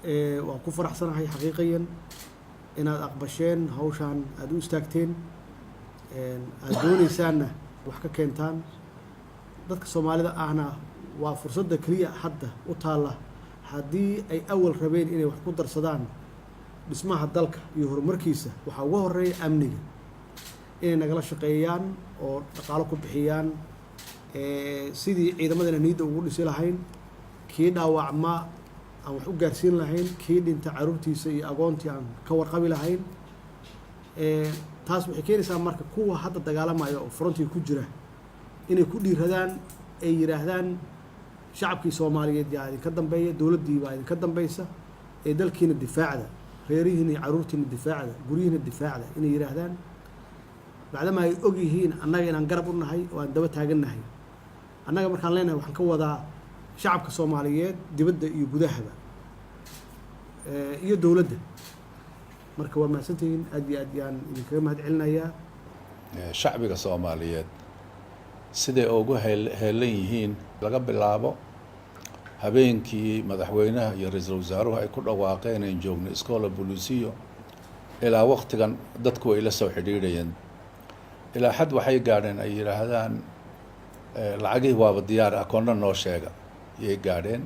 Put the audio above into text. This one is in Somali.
Waan ku faraxsanahay xaqiiqiyan inaad aqbasheen hawshaan, aada u istaagteen, aada doonaysaanna wax ka keentaan. Dadka Soomaalida ahna waa fursadda keliya hadda u taalla. Haddii ay awal rabeen inay wax ku darsadaan dhismaha dalka iyo horumarkiisa, waxaa uga horeeya amniga, inay nagala shaqeeyaan oo dhaqaalo ku bixiyaan sidii ciidamadana niyadda ugu dhisi lahayn, kii dhaawacma aan wax u gaarsiin lahayn, kii dhinta caruurtiisa iyo agoontii aan ka warqabi lahayn. Taas waxay keenaysaa marka kuwa hadda dagaalamaya oo frontiga ku jira inay ku dhiiradaan, ay yidhaahdaan: "Shacabkii Soomaaliyeed yaa idinka dambeeya, dowladdii baa idinka dambeysa, ee dalkiina difaacda, reerihiina iyo caruurtiina difaacda, guryihiina difaacda," inay yidhaahdaan, bacdama ay og yihiin annaga inaan garab u nahay oo aan daba taagannahay. Annaga markaan leenahay, waxaan ka wadaa shacabka Soomaaliyeed dibadda iyo gudahaba iyo dowladda. Marka waa mahadsantihiin, aad iyo aad yaan idinkaga mahad celinayaa. Shacbiga Soomaaliyeed siday ugu heelan yihiin, laga bilaabo habeenkii madaxweynaha iyo ra-iisul wasaaruhu ay ku dhawaaqeen in joogno Iskola Bolisiyo ilaa waktigan, dadku way la soo xidhiidhayeen. Ilaa xad waxay gaadheen ay yidhaahdaan: "Lacagihii waaba diyaar, akoonna noo sheega," yay gaadheen.